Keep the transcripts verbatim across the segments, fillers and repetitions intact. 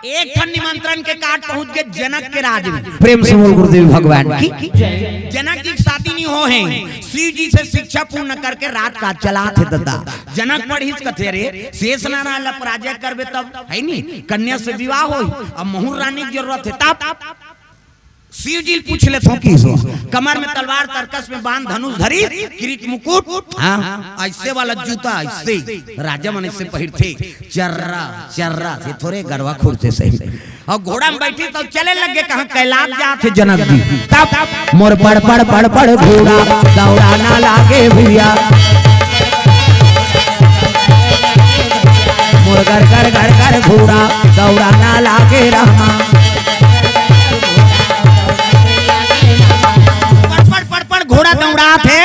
एक ठन निमंत्रण के card पहुंच गे जनक के राज में। प्रेम से बोल गुरुदेव भगवान की। जनक जी के शादी नहीं हो हे, शिव जी से शिक्षा पूर्ण करके राज काज चलाथे ददा। जनक पढ़िस कथे, "अरे, शेष नारायण ला पराजय करबे तब, है नी, कन्या से विवाह होही, अब महूं रानी के जरूरत हे तब।" शिव जी पूछ लेथों कि सो कमर में तलवार, तरकस में बाण, धनुष धरी, किरीट मुकुट, हाँ, ऐसे वाला जूता, ऐसे राजा मन ऐसे पहिरथे, चर्रा चर्रा से थोरे गरवा खुरथे सही। अउ घोड़ा में बैठी त चले लगे, कहाँ कैलाश जाथे जनक जी। तब मोर पड़ पड़ पड़ पड़ घोड़ा दौड़ा ना लागे भैया, मोर घर घर घर घर घोड़ा दौड़ा ना लागे रामा। पड़ पड़ पड़ पड़ घोड़ा दौड़ाथे,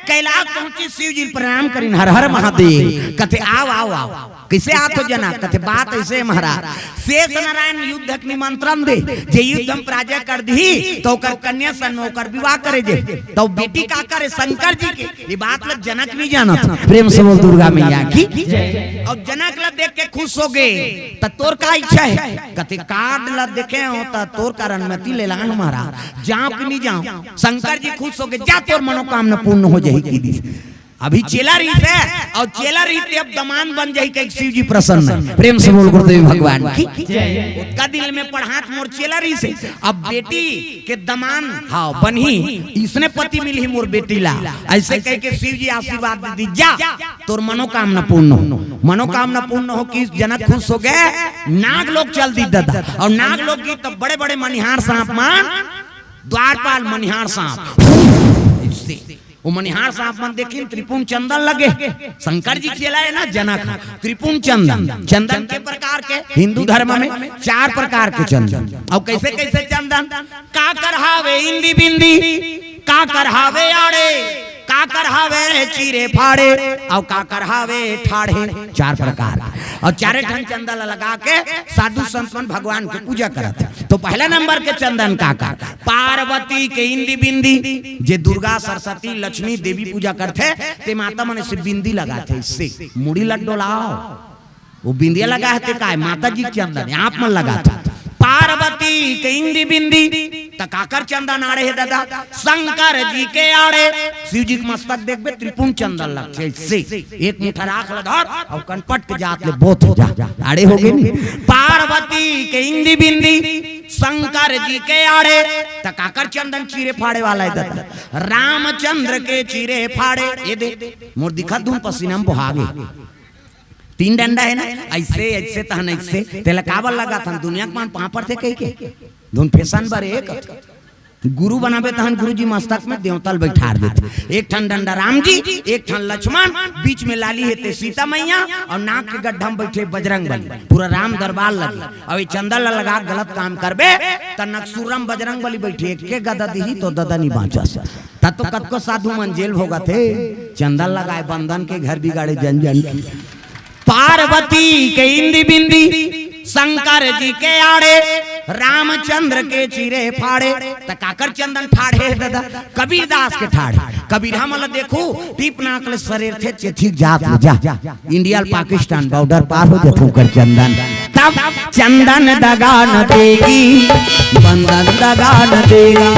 कैलाश पहुंची, शिव जी प्रणाम करिन, हर हर महादेव। कथे, "आव, आव, आव।" कइसे आत हो जनक? कथे, "बात अइसे हे महाराज, शेष नारायण युद्ध के निमंत्रण दे, जे युद्ध में पराजय कर दिही, त ओकर कन्या सन ओकर विवाह करे जे।" त बेटी का करे? शंकर जी के। ये बात ल जनक नहीं जानत। प्रेम से बोल दुर्गा मैया की। अउ जनक ल देख के खुश हो गे। "त तोर का इच्छा हे?" कथे, "Card ल देखे हों त तोर कारण मती ले लांव महाराज, जांव कि नहीं जांव?" शंकर जी खुश हो गे, "जा, तोर मनोकामना पूर्ण हो जाही," कहि दिस। अभी चेला रहिस हे, अउ चेला रहिस ते अब दमांद बन जाही, कहिके शिव जी प्रसन्न हे। प्रेम से बोल गुरुदेव भगवान की। ओतका दिन में पढ़ात मोर चेला रहिस हे, अब बेटी के दमांद, हाँ, बनही, इसने पति मिलही मोर बेटी ला, अइसे कहिके शिव जी आशीर्वाद दे दिस, "जा, तोर मनोकामना पूर्ण हो।" मनोकामना पूर्ण हो कि जनक खुश हो गे, नाग लोक चल दिस ददा, अउ नाग लोक गे त बड़े बड़े मनिहार सांप मन, द्वारपाल मनिहार सांप, अइसे ओ मनिहार सांप मन देखिन, त्रिपुंड चंदन लगे। शंकर जी चेला हे ना जनक, त्रिपुंड चंदन। चंदन के प्रकार के हिंदू धर्म में चार प्रकार के चंदन। अउ कइसे कइसे चंदन? काकर हावे इंदी बिंदी, काकर हावे आड़े, काकर हावे चीरे फाड़े, अउ काकर हावे ठाढ़े। चार प्रकार के। अउ चारे ठन चंदन ल लगा के साधु संत मन भगवान के पूजा करत हे। तो पहला नंबर के चंदन काकर? पार्वती के इंदी बिंदी, जे दुर्गा, सरस्वती, लक्ष्मी, देवी पूजा करथे, ते माता मन अइसे बिंदी लगाथे, अइसे मुड़ी ल डोलाव। ओ बिंदिया लगा हे ते काय? माता जी के चंदन हे, आप मन लगाथव। पार्वती के इंदी बिंदी, त काकर चंदन आड़े हे ददा? शंकर जी के आड़े। शिव जी के मस्तक देखबे, त्रिपुंड चंदन लगथे, अइसे एक मुठा राख ल धर अउ कनपट के जात ले बोत हो जा, आड़े हो गे नी। पार्वती के इंदी बिंदी, शंकर जी के आड़े, त काकर चंदन चीरे फाड़े वाला हे ददा? रामचंद्र के चीरे फाड़े। ए दे, मोर दिखत धुन पसीना म बोहा गे। तीन डंडा हे ना, अइसे, अइसे तहन अइसे, तेला काबर लगाथन? दुनिया के मन पांव परथे कहिके। धुन fashion बर एक गुरु बनाबे तहन गुरु जी मस्तक में देवता ल बइठार देथे। एक ठन डंडा राम जी, एक ठन लक्ष्मण, बीच में लाली हे ते सीता मैया, अउ नाक के गड्ढा में बइठे बजरंग बली। पूरा राम दरबार लगे। अउ ए चंदन ल लगा के गलत काम करबे, त नकसुरम बजरंग बली बइठे, एके गदा दिही तो ददा नी बांचस। त तो कतको साधु मन जेल भोगत हे, चंदन लगाए बंदन के घर बिगाड़े जन जन। पार्वती के इंदी बिंदी, शंकर जी के आड़े, रामचंद्र के चीरे फाड़े। त काकर चंदन ठाढ़े हे ददा? कबीरदास के ठाढ़े। कबीरहा मन ल देखू, टीप नाक ले सरेरथे, चेथी जात ले जा। इंडिया ल पाकिस्तान border पार हो जाथे ओकर चंदन। तब चंदन दगा न देगी, बंदन दगा न देगा।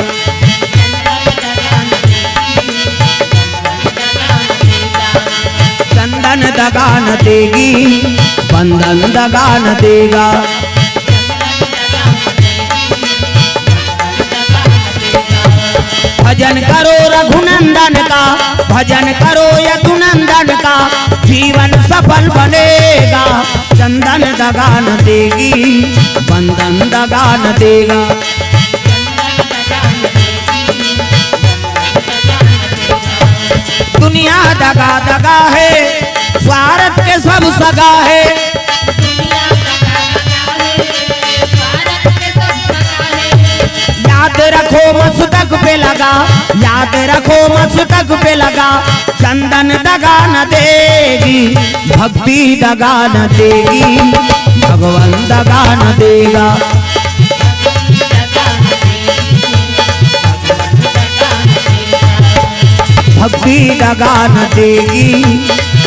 चंदन दगा न देगी, बंदन दगा न देगा। भजन करो रघुनंदन का, भजन करो यदुनंदन का, जीवन सफल बनेगा। चंदन दगा न देगी, बंदन दगा न देगा। दुनिया दगा दगा है, स्वार्थ के सब सगा है। याद रखो मस्तक पे लगा, याद रखो मस्तक पे लगा, चंदन दगा न देगी, भक्ति दगा न देगी, भगवान दगा न देगा। भक्ति दगा न देगी,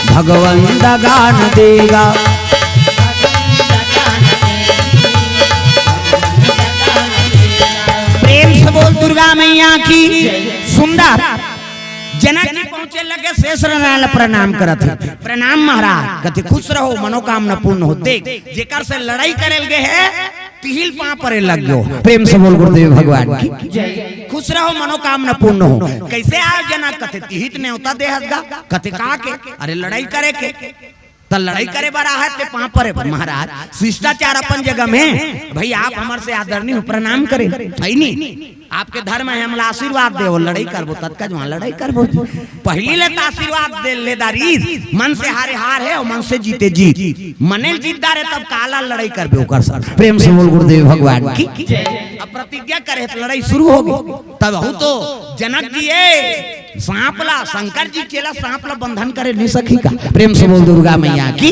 भगवान दगा न देगा। की सुंदर। जनक जी पहुंचे लगे, शेष नारायण प्रणाम करत हे। "प्रणाम महाराज।" कथे, "खुश रहो, मनोकामना पूर्ण हो।" देख, जेकर से लड़ाई करे लगे हे, तिहिल पांव परे लग गयो। प्रेम से बोल गुरुदेव भगवान की। "खुश रहो, मनोकामना पूर्ण हो।" "कैसे आयो जनक?" कथे, "तिहित नेवता देहस गा।" कथे, "का के?" "अरे लड़ाई करे के।" "त लड़ाई करे बर आहत ते पांव परे बर?" "महाराज, शिष्टाचार अपन जगह में, भाई आप हमर से आदरणीय हो, प्रणाम करे, है नी? आपके धर्म हे, हमला आशीर्वाद देवो, लड़ाई करबो, ततका जुवार लड़ाई करबो।" पहली ले त आशीर्वाद दे ले दारी, "मन से हारे हार हे और मन से जीते जीत।" मने जीत डारे तब काला लड़ाई करबे ओकर साथ। प्रेम से बोल गुरुदेव भगवान की। अब प्रतिज्ञा करे त लड़ाई शुरू हो गई। तब हूं तो जनक जी ए सांप ला, शंकर जी चेला सांप ला बंधन करे नहीं सकी का? प्रेम से बोल दुर्गा मैया की।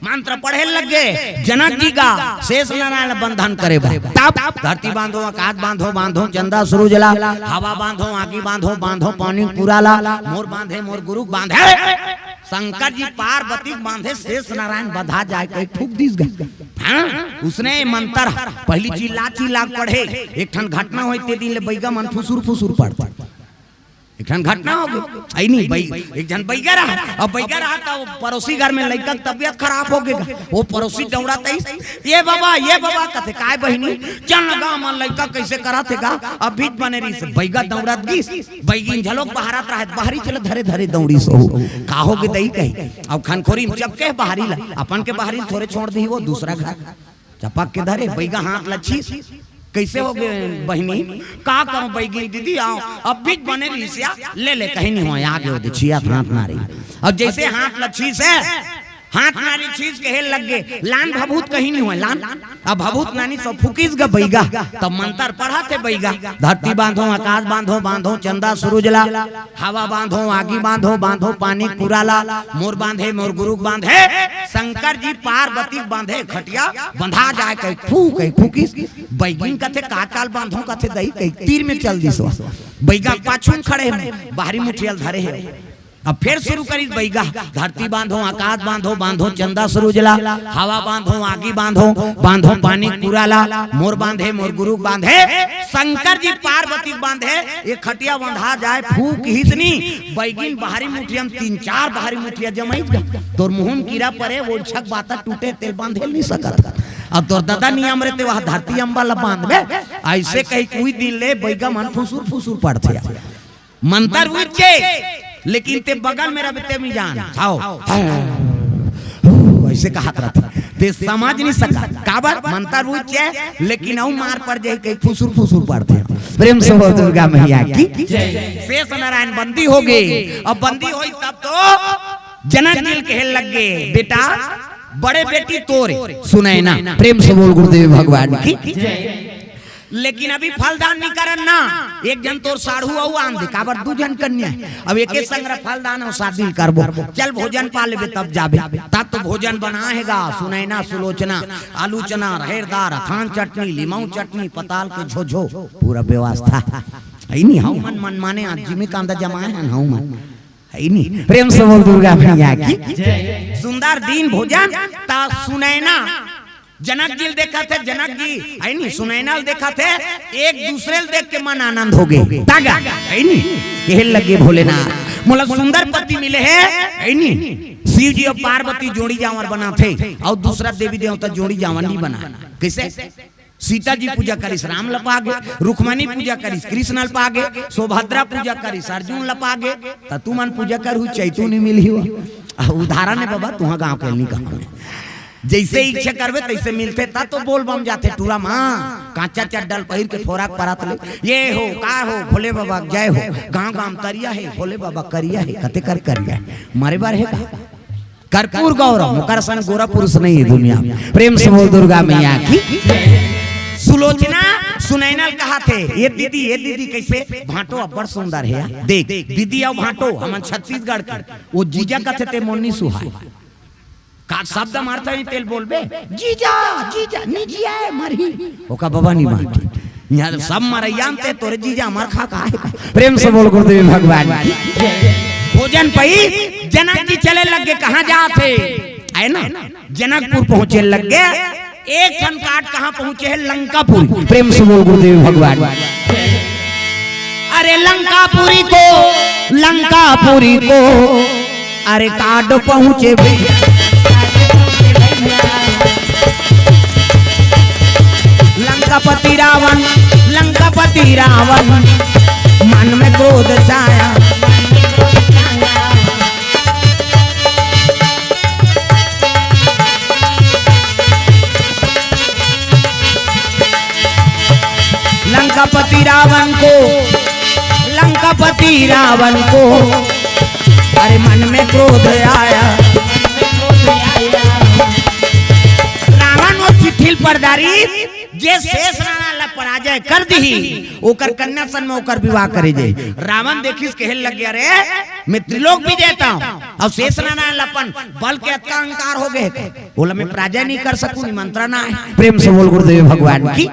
मंत्र पढ़े लग गए जनक जी का, शेष नारायण बंधन करे बर। तब धरती बांधो, आकाश बांधो, बांधो चंदा सूरज ला, हवा बांधो, आगी बांधो, बांधो पानी पूरा ला, मोर बांधे, मोर गुरु बांधे, शंकर जी पार्वती बांधे, शेष नारायण बंधा जाए कही फूंक दिस गा। हाँ, उसने मंत्र पहली चिल्ला चिल्ला पढ़े। एक ठन घटना होई, ते दिन ले बैगा मन फुसुर फुसुर पढ़ते। एक ठन घटना हो गई, है नी, बै-, एक झन बैगा रहा, अब बैगा रहा त वो पड़ोसी घर में लइका के तबियत खराब हो गई। वो पड़ोसी दौड़त आइस, "ये बाबा, ये बाबा," कथे, "काय बहिनी?" "चल न गा, हमर लइका कैसे करत हे गा, अभी बने रहिस।" बैगा दौड़त गिस, बैगिन झलोक बहारत रहत, बहरी चले धरे धरे दौड़िस हो। "का हो गे दई?" कही, अब खनखोरी में चपके बहरी ला, अपन के बहरी थोरे छोड़ दी वो दूसरा घर। चपक के धरे, बैगा हाथ ल छीस। "कैसे हो गे बहिनी?" "का कहूं बैगिन दीदी, आंव अभी बने रहिस या, ले ले, कहीं नहीं हो, आ गे दे, छिया हाथ नारी।" अब जैसे हाथ ल छीस हे, हाथ नारी छीस कहे लग गे, "लान भभूत कहीं नहीं हो, लान।" अब भभूत नानी सब फुकिस गा बैगा, तब मंत्र पढ़त हे बैगा, "धरती बांधो, आकाश बांधो, बांधो चंदा सूरज ला।" हवा बांधो, आगी बांधो, बांधो पानी पूरा ला, मोर बांधे, मोर गुरु बांधे, शंकर जी पार्वती बांधे, खटिया बंधा जाए कही फूंक, कही फूंकिस। बैगिन कथे, "का काल बांधो?" कथे, "दई," कही तीर में चल दिस। बैगा पाछू में खड़े हे, बहरी मुठिया ल धरे हे। अब फेर शुरू करिस बैगा, "धरती बांधो, आकाश बांधो, बांधो चंदा सूरज ला, हवा बांधो, आगी बांधो, बांधो पानी पूरा ला, मोर बांधे, मोर गुरु बांधे, शंकर जी पार्वती बांधे, ये खटिया बंधा जाए फूंक किहिस नी।" बैगिन बहरी मुठिया में तीन चार बहरी मुठिया जमाइस गा, तोर मुंह में कीरा परे, वो छक बाता टूटे, तेल बांधे नहीं सकत। अब तोर दादा नियम रहते, वह धरती अम्बा ला बांधबे, ऐसे कही कोई दिन ले बैगा मन फुसुर फुसुर पढ़थे। मंत्र उच्चे, लेकिन ते बगल में रहबे ते में जान, "हाव, हाव, हाव," ऐसे कहत रहथे। ते समझ नहीं सकत। काबर? मंत्र उच्चे, लेकिन अउ मार पड़ जाए, कहीं फुसुर फुसुर पढ़थे। प्रेम से बोल दुर्गा मैया की। शेष नारायण बंदी हो गए। अब बंदी होई तब तो जनक जी ल कहे लग गए, "बेटा, बड़े बेटी तोरे सुनैना।" प्रेम से बोल गुरुदेव भगवान की। लेकिन अभी फलदान नहीं करन ना, एक झन तोर साढ़ू अउ आन दे, काबर दू झन कन्या हे। अब एके संग फलदान अउ शादी करबो, चल भोजन पा लेबे तब जाबे। ता तो भोजन बना हे गा, सुनैना, सुलोचना, आलू चना, रहेर दार, अथान चटनी, लिमाऊ चटनी, पताल के झोझो, पूरा व्यवस्था। है नी, हऊ मन, मन माने आज जिमी कांदा जमाए हन, हऊ मन। है नी, प्रेम से बोल दुर्गा मैया की। सुंदर दिन भोजन, ता सुनैना जनक जी ल देखत हे, जनक जी, है नी, सुनैना ल देखत हे, एक दूसरे ल देख के मन आनंद हो गए। तागा, है नी, कहे लगे भोलेनाथ, "मोला सुंदर पति मिले हे," है नी। शिव जी अउ पार्वती जोड़ी जांवर बनाथे, अउ दूसरा देवी देवता जोड़ी जांवर नहीं बना। कैसे? सीता जी पूजा करिस, राम ल पा गे, रुक्मणी पूजा करिस, कृष्ण ल पा गे, सुभद्रा पूजा करिस, अर्जुन ल पा गे, त तुमन पूजा करहू, चैतू नहीं मिलही हो। आ, उदाहरण हे बाबा, तुहा गांव के नहीं कहा। जैसे इच्छा करबे तैसे मिलथे, ता तो बोल बम जाथे टूरा मा। कांचा चड्डा ल पहिर के फोरक परत ले, "ये हो, का हो, भोले बाबा जय हो, गांव गांव तरिया हे, भोले बाबा करिया हे, कते कर करिया हे, मरे बर हे का?" कर्पूर गौरम, ओकर सन गोरा पुरुष नहीं हे दुनिया में। प्रेम से बोल दुर्गा मैया की। सुलोचना, सुनैना ल कहत हे, "ये दीदी, ये दीदी, कैसे?" "भांटो अब्बड़ सुंदर हे यार।" देख, दीदी अउ भांटो, हमन छत्तीसगढ़ के, वो जीजा कथे ते मोर नी सुहाय। का शब्द मारता ही तेल बोलबे, "जीजा, जीजा, नी जिया हे, मरही।" ओका बाबा नी मारती। यहाँ सब मरैया अंते, तोरे जीजा मर खा का हे का? प्रेम से बोल गुरुदेव भगवान की। भोजन पई जनक जी चले लग गे, कहाँ जात हे? है ना, जनकपुर पहुंचे लग गे। एक ठन काट कहाँ पहुंचे हे? लंकापुर। प्रेम से बोल गुरुदेव भगवान। कटे लंकापुरी को, लंकापुरी को, अरे काड पहुँचे भैया। लंकापति रावण, लंकापति रावण, मन में क्रोध छाया। लंकापति रावण को, लंकापति रावण को, अरे मन में क्रोध आया। रावण वो शिथिल परदारी, जे शेष नारायण ला पराजय कर दिही, ओकर कन्या सन में ओकर विवाह करे जाय। रावण देखिस, कहे लग गया, "रे, मैं त्रिलोक विजेता हूँ, अब शेष नारायण ला अपन बल के अतका अहंकार हो गए, ओला मैं पराजय नहीं कर सकूं, निमंत्रण आय।" प्रेम से बोल गुरुदेव भगवान की।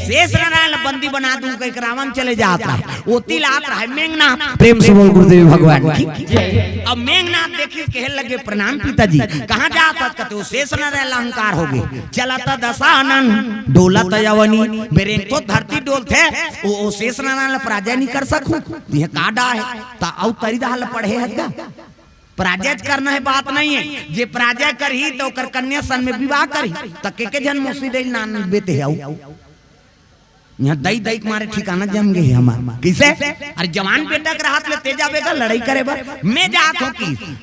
शेष नारायण ला बंदी बना दूं कहिके रावण चले जात रहा, ओती ला आत रहा मेघनाथ। प्रेम से बोल गुरुदेव भगवान की। अब मेघनाथ देखिस, कहे लगे, "प्रणाम पिताजी।" "कहाँ जात हस?" कहते, "वो शेष नारायण ला अहंकार हो गए।" चलत दशानन डोलत अवनी, बेरेंग तो धरती डोलथे, ओ, ओ शेष नारायण ला पराजय नहीं कर सकूं, तिहे का डा है, त अउ तरी दहा ला पढ़े हस गा। पराजय करना है बात नहीं है, जे पराजय करही त ओकर कन्या सन में विवाह करही, त के के झन मौसी दे नान बेटे हऊ। यहाँ दई दई के मारे ठिकाना जम गए हे हमार। कैसे? अरे जवान बेटा के रहत ले ते जाबे का लड़ाई करे बर? मैं जात हूँ कि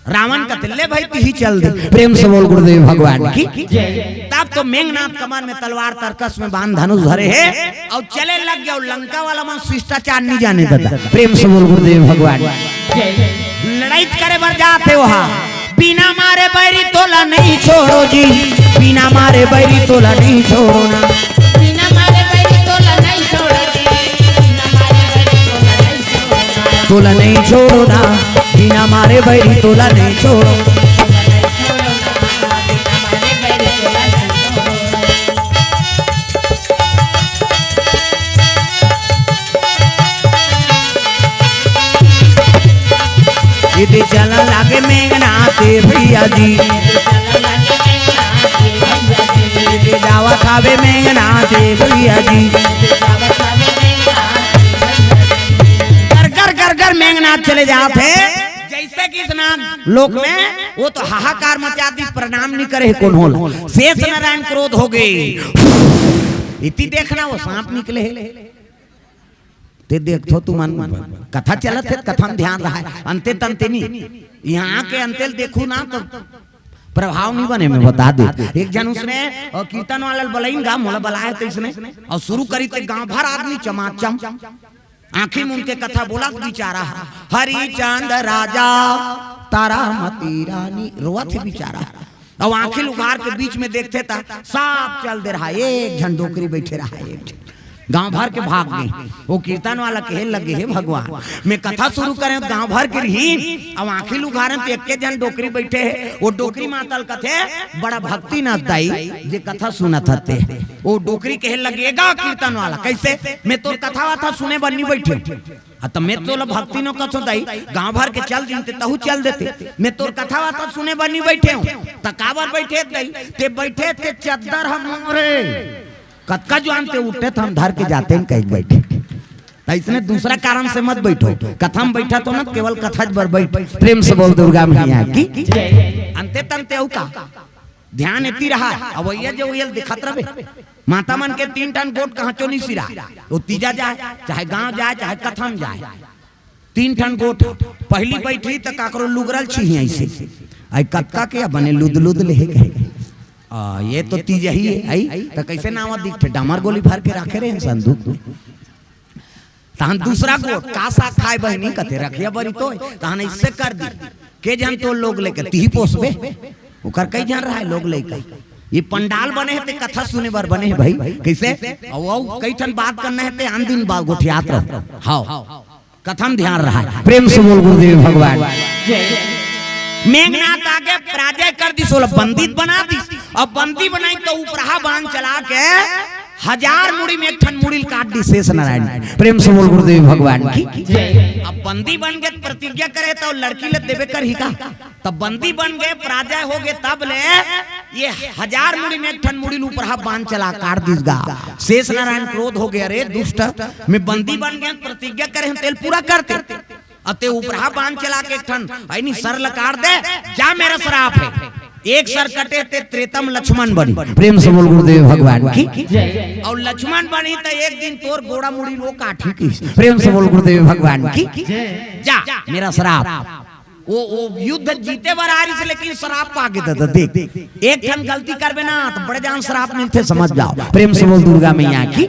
रावण कहते, "ले भाई, तिही चल दे।" प्रेम से बोल गुरुदेव भगवान की। तब तो मेघनाथ कमर में तलवार, तरकस में बाण, धनुष धरे हे और चले लग गया। लंका वाला मन शिष्टाचार नहीं जाने देता। प्रेम से बोल गुरुदेव भगवान। लड़ाई करे बर जात हे वहाँ। बिना मारे बैरी तोला नहीं छोड़ो जी, बिना मारे बैरी तोला नहीं छोड़ो ना। बिना मारे बैरी तोला नहीं छोड़ो जी, बिना मारे बैरी तोला नहीं छोड़ो ना। तोला नहीं छोड़ो ना, बिना मारे बैरी तोला नहीं छोड़ो। इदे चलन लागे मेघनाथ भैया जी, इदे जावत हावे मेघनाथ भैया जी। घर घर घर घर मेघनाथ चले जात हे। जैसे कि इस नाग लोक में वो तो हाहाकार मचा दी, प्रणाम नहीं करे हे कोनो ला। शेष नारायण क्रोध हो गए। इति देखना वो सांप निकले हे। ते देखथो तुमन, कथा चलत हे, कथा में ध्यान रहा है, अंते तंते नहीं। यहाँ आके अंते ल देखू ना तो प्रभाव नहीं बने, मैं बता दे। एक झन उसने, और कीर्तन वाला बलाइन गा, मोला बलाए तो इसने, और शुरू करी ते गांव भर आदमी चमाचम। आंखी मुन के कथा बोलत बिचारा, हरिचंद राजा, तारामती रानी, रोवत हे बिचारा। अब आंखी उघार के बीच में देखथे त सब चल दे रहा, एक झन डोकरी बैठे रहा, एक झन। गांव भर के भाग गए। वो कीर्तन वाला कहे लगे, "हे भगवान, मैं कथा शुरू करें, गांव भर के रही, अब आंखी उघारे तो एक झन डोकरी बैठे हे।" वो डोकरी मातल कथे, "बड़ा भक्ति न दाई, जे कथा सुनत हते।" वो डोकरी कहे लगे, "गा कीर्तन वाला, कैसे? मैं तोर कथा वथा सुने बर नहीं बैठे हूँ। आ, त मैं तोला भक्ति नो कथो दाई, गांव भर के चल दिन ते तहू चल देते। मैं तोर कथा वथा सुने बर नहीं बैठे हूँ।" "त काबर बैठे दाई?" "ते बैठे ते चद्दर हम रे, कतका जुआन ते उठे त हम धर के जाते हैं कहीं बैठे।" त इसने दूसरा कारण से मत बैठो, कथा में बैठा तो ना, केवल कथा बर बैठ। प्रेम से बोल दुर्गा मैया की। अंते तंते अउ का? ध्यान एती रहा, अवैया जे वैया दिखत रहे। माता मन के तीन ठन गोठ कहाँ चो नहीं सिरा। वो तीजा जाए, चाहे गांव जाए, चाहे कथा में जाए, तीन ठन गोठ। पहली बैठी त काकरो लुगरल छीही ऐसे, आई कतका के बने लुद लुद ले हे कहे। आ, ये तो तीजा ही है, आई त कैसे नावा दिखथे, डामर गोली भर के रखे रहे संदूक में। तहन दूसरा गोठ, "का साग खाए बहिनी?" कथे, "रखिया बरी तो।" तहन इससे कर दी, "के जन तो लोग लेके तिही पोसबे?" ओकर कई जन रहा है लोग लेके। ये पंडाल बने हे ते कथा सुने बर बने हे भाई, कैसे? अउ, अउ कई ठन बात करना हे ते आन दिन बात गोठियात रहो। हाव, कथा में ध्यान रहा है। प्रेम से बोल गुरुदेव भगवान। मेघनाथ आगे पराजय कर दिस, ओला बंदी बना दिस। अब बंदी बनाई तो उपरहा बाण चला के हजार मुड़ी में एक ठन मुड़ी ल काट दिस शेष नारायण। प्रेम से बोल गुरुदेव भगवान की। अब बंदी बन गे, प्रतिज्ञा करे त लड़की ल देबे करही का? त बंदी बन गे, पराजय हो गे, तब ले ये हजार मुड़ी में एक ठन मुड़ी ल उपरहा बाण चला काट दिस गा। शेष नारायण क्रोध हो गे, अरे दुष्ट, मैं बंदी बन गे, प्रतिज्ञा करे हंव तेला पूरा करते। अते उपरहा बाण चला के एक ठन, अइनी सर ल काट दे, जा मेरा श्राप हे। एक सर कटे ते त्रेता म लक्ष्मण बनी। प्रेम से बोल गुरुदेव भगवान की। अउ लक्ष्मण बनी त एक दिन तोर गोड़ा मुड़ी ल ओ काटही किस। प्रेम से बोल गुरुदेव भगवान की। जा मेरा श्राप। ओ, ओ युद्ध जीते बर आ रिस, लेकिन श्राप पा गे त देख, एक ठन गलती करबे ना त बड़े जान श्राप मिलथे, समझ जाओ। प्रेम से बोल दुर्गा मैया की।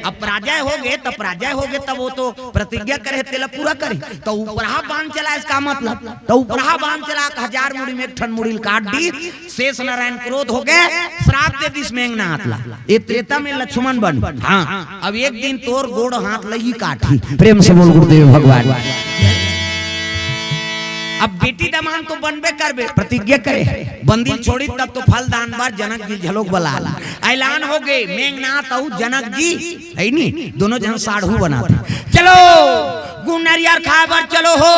अब पराजय हो गे, तब पराजय हो गे, तब ओ तो प्रतिज्ञा करे हे, तेला पूरा करे। त उपरहा बाण चलाइस का मतलब? त उपरहा बाण चला के हजार मुड़ी में एक ठन मुड़ी ल काट दिस। शेष नारायण क्रोध हो गे, श्राप दे दिस मेघनाथ ला। ए त्रेता में लक्ष्मण बन। हाँ, अब एक दिन तोर गोड़ हाथ ल ही काटही। प्रेम से बोल गुरुदेव भगवान। अब बेटी दमांद तो बनबे करबे, प्रतिज्ञा करे, बंदी ल छोड़ी तब तो फल दान बर जनक जी ल घलोक बला ल। ऐलान हो गे, मेघनाथ अउ जनक जी, हे नी, दोनों झन साढ़ू बनाथे। चलो, गुड़ नरियर खाए बर चलो हो।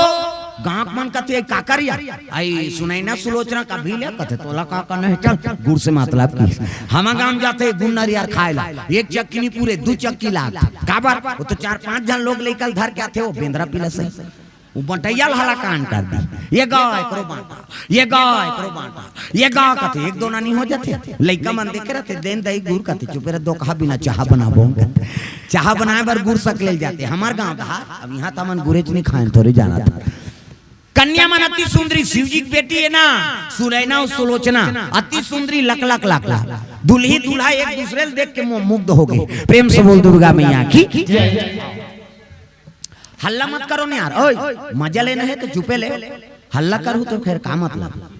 गांव के मन कथे, "ए, का करिया?" अई सुनई ना सुलोचना कभी ले, कथे, "तोला का करना हे, चल।" गुड़ से मतलब की। हमर गांव जाथे गुड़ नरियर खाए ला, एक चक्की नी पूरे, दू चक्की लागथे। काबर? ओ तो चार पांच झन लोग लइका ल धर के आथे, ओ बेंदरा पिला से। ओ बंटइया ल हलाकान कर दिस। ये गा, एकरो बांटा, ये गा, एकरो बांटा, ये गा कथे, एक दो नानी हो जाथे। लइका मन देखे रथे, देन दई गुड़ कथे, "चुपे रह, दो कहा बिना चाहा बनाबो।" चाहा बनाए बर गुड़ सकले ल जाथे। हमर गांव डहार, अब इहां त हमन गुरेच नी खाएन, थोरे जानत हन। कन्या मन अति सुंदरी, शिव जी के बेटी हे ना, सुनैना अउ सुलोचना, अति सुंदरी, लक लक लक लक। दुल्ही दूल्हा एक दूसरे ल देख के मो-, मुग्ध हो गे। प्रेम से बोल दुर्गा मैया की। हल्ला मत करो न यार, ओए, मजा लेना हे त चुपे ले, हल्ला करहू त फेर का मतलब?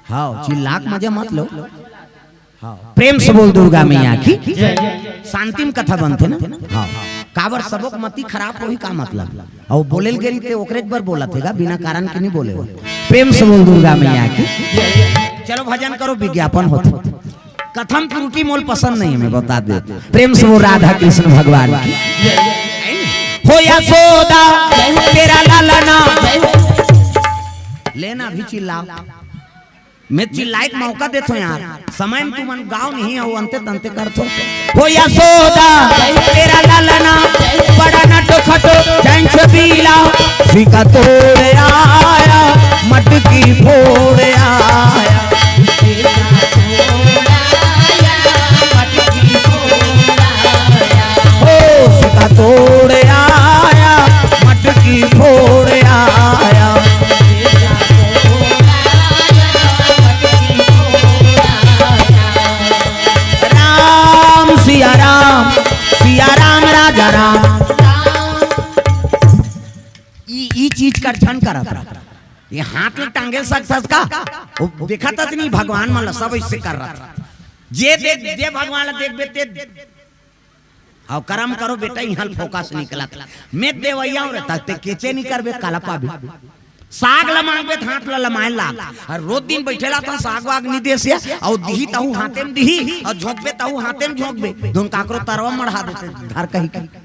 हाँ, चिल्ला के मजा मत लो। हाँ, प्रेम से बोल दुर्गा मैया की। शांति म कथा बनथे ना। हाँ, काबर सबो के मति खराब होही का मतलब? अउ बोले ल गे रहिथे ओकरे बर बोलत हे गा, बिना कारण के नी बोले हो। प्रेम से बोल दुर्गा मैया की। चलो भजन करो, विज्ञापन होथे। कथा म त्रुटि मोला पसंद नहीं हे, मैं बता देथंव। प्रेम से बोल राधा कृष्ण भगवान की। हो यशोदा तेरा लालना। लेना भी चिल्लाओ। मैं चिल्लाए के मौका देथंव यार। समय म तुमन गाओ नहीं हो, अंते तंते करथो। हो यशोदा तेरा लालना, बड़ा नटो खटो जैन छबीला। सिका तोड़ आया, मटकी फोड़ आया। ओ सिका तोड़ आया, मटकी फोड़ आया। राम सिया राम, सिया राम राजा राम। ई, ई चीज कर झन करत रह। ये हाथ ल टांगे सकथस का? वो देखत हस नहीं, भगवान मन ल सब ऐसे कर रहा। जे देख, जे भगवान ल देखबे ते। अउ करम करो बेटा, इहां ल फोकस निकलत। मैं देवैया हूं रे, त ते केचे नहीं करबे, काला पाबे। साग ल मांगबे त हाथ ल लमाए लाग। अउ रोज दिन बैठे ला त साग वाग नहीं देस या, अउ दिही तहू हाथे म दिही, अउ झोंकबे तहू हाथे म झोंकबे। धुन काकरो तरवा मढ़ा देथे, धर कही के।